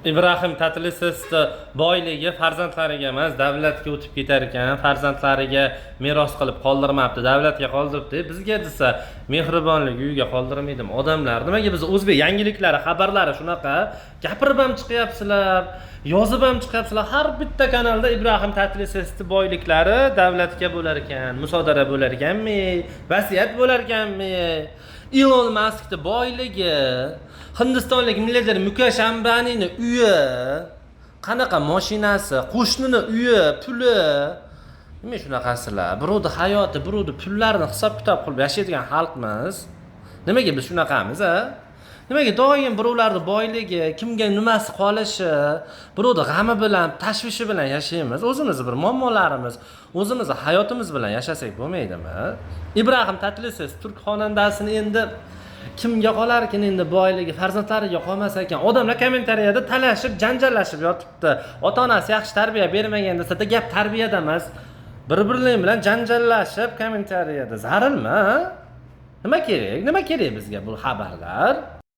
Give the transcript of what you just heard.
Ibrahim Tatlisesni boyligi farzandlariga emas, davlatga o'tib ketar ekan. Farzandlariga meros qilib qoldirmabdi, davlatga qoldiribdi. Bizga desa, mehribonlik uyiga qoldirmaydimi odamlar? Nimaga biz o'zbek yangiliklari, xabarlari shunaqa gapirib ham chiqyapsizlar, yozib ham chiqyapsizlar. Har bitta kanalda Ibrahim Tatlisesni boyliklari davlatga bo'lar ekan, musodara bo'lar ekanmi, vasiyat bo'lar ekanmi? Ilon Maskni boyligi, hindistonlik milliarder Mukesh Ambanini uyi, qanaqa mashinasi, qo'shnini uyi, puli. Nima shunaqasilar? Birovni hayoti, birovni pullarini hisob-kitob qilib yashaydigan xalqmiz. Nimaga biz shunaqamiz, a? Nimaga doim birovlarni boyligi, kimga nimasi qolishi, birovni g'ami bilan, tashvishi bilan yashaymiz? O'zimizni bir muammolarimiz, o'zimizni hayotimiz bilan yashasak bo'lmaydimi? Ibrahim Tatlises turk xonandasini endi kimga qolarkin endi boyligi, farzandlariga qolmasa ekan. Odamlar kommentariyada talashib, janjallashib yotibdi. Ota-onasi yaxshi tarbiya bermagan desa, gap tarbiyada emas. Bir-birlari bilan janjallashib kommentariyada zarilmi? Nima kerak? Nima kerak bizga bu xabarlar?